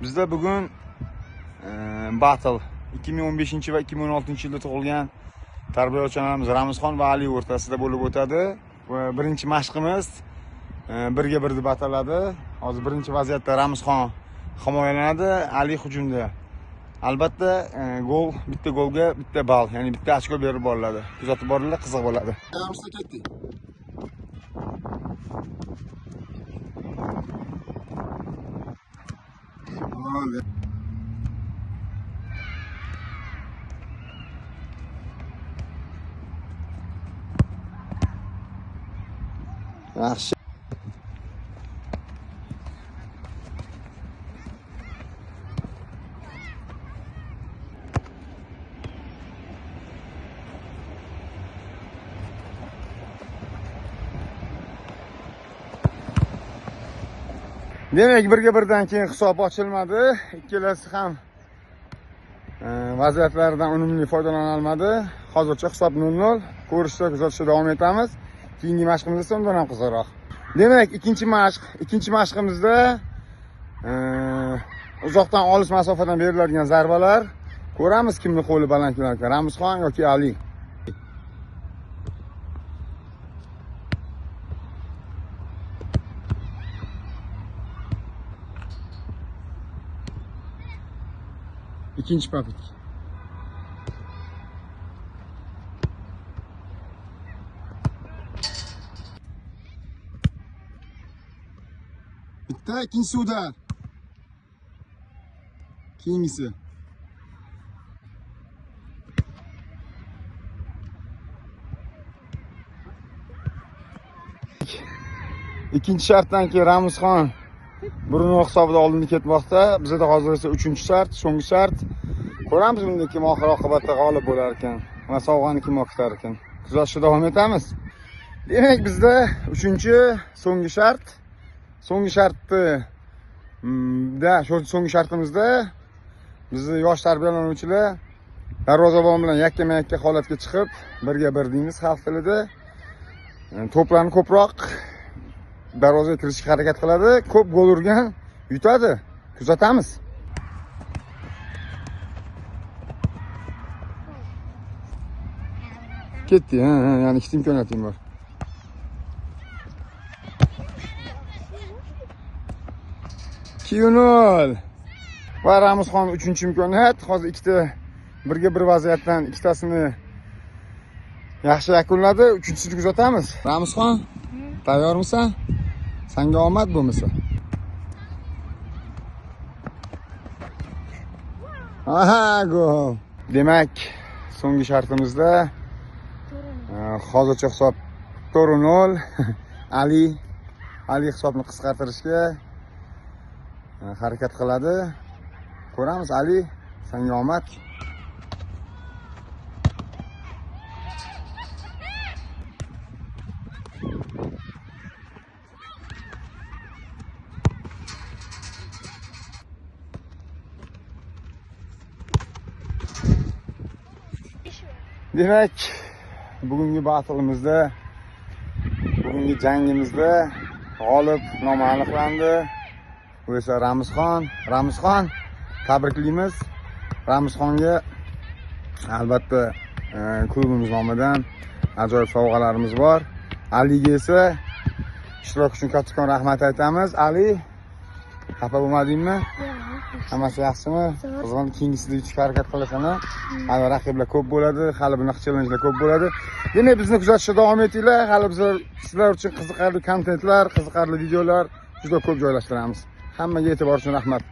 Bizda bugun battle 2015 va 2016 yilda tug'ilgan tarbiyachilarimiz Ramizxon va Ali o'rtasida bo'lib o'tadi. Va birinchi mashqimiz birga bir deb ataladi. Hozir birinchi vaziyatda Ramizxon himoyalanadi, Ali hujumda. Albatta gol, bitta golga bitta ball, ya'ni bitta ochko berib boriladi. Kuzatib boriladi, qiziq bo'ladi. Ramizxon ketdi. Yaxshi. Demak, birga birdan keyin hisob ochilmadi. Ikkalasi ham vaziyatlardan unumli foydalana olmadi. Hozircha hisob 0-0. Ko'rishda, kuzatishda davom etamiz. Keyingi mashqimiz esa undan ham qiziqroq. Demak, ikkinchi mashqimizda uzoqdan olis masofadan beriladigan zarbalar. Ko'ramiz kimni qo'li baland kelar ekan, Ramizxon yoki Ali. Ikkinchi popytka. Bitta, ikkinchisi udar. Keyingisi. Ikkinchi shartdan keyin Ramizxon 1-0 hisobida oldinda ketmoqda. Bizda hozir esa 3-shart, so'nggi shart. Ko'ramiz bunda kim oxir oqibatda g'olib bo'lar ekan va sovg'ani kim oqitar ekan. Kuzatishda davom etamiz. Demak, bizda 3-chi so'nggi shart. So'nggi shartni so'nggi shartimizda bizni yosh tarbiyalanuvchilar darvozabon bilan yakkama-yakka holatga chiqib, birga bir deymiz xalq tilida. To'plarni ko'proq darvozaga kirishga harakat qiladi. Ko'p gol urgan yutadi. Kuzatamiz. Ketdi, ha, ya'ni ikkita imkoniyating bor. 2-0. Va Ramizxon 3-imkoniyat. Hozir ikkita birga bir vaziyatdan ikkitasini yaxshi yakunladi. 3-chisini kuzatamiz. Ramizxon, tayyormisan? Senga omad bo'lmasa. Aha, gol. Demak, so'nggi shartimizda hozircha hisob 4-0. Ali hisobni qisqartirishga harakat qiladi. Ko'ramiz, Ali, senga omad. Demak, bugungi battle'imizda, bugungi jangimizda g'olib nomi aniqlandi. Bu esa Ramizxon. Ramizxon, tabriklaymiz. Ramizxonga albatta klubimiz nomidan ajoyib sovg'alarimiz bor. Aliga esa ishtirok uchun kattakon rahmat aytamiz. Ali, xafa bo'lmadingmi? Hammasi yaxshimi? Qizg'in, keyingisida yutishga harakat qilasan. Hali raqiblar ko'p bo'ladi, hali bunaqa challengelar ko'p bo'ladi. Demak, bizni kuzatishda davom etinglar. Hali bizlar sizlar uchun qiziqarli kontentlar, qiziqarli videolar juda ko'p joylashtiramiz. Hammaga e'tibor uchun rahmat.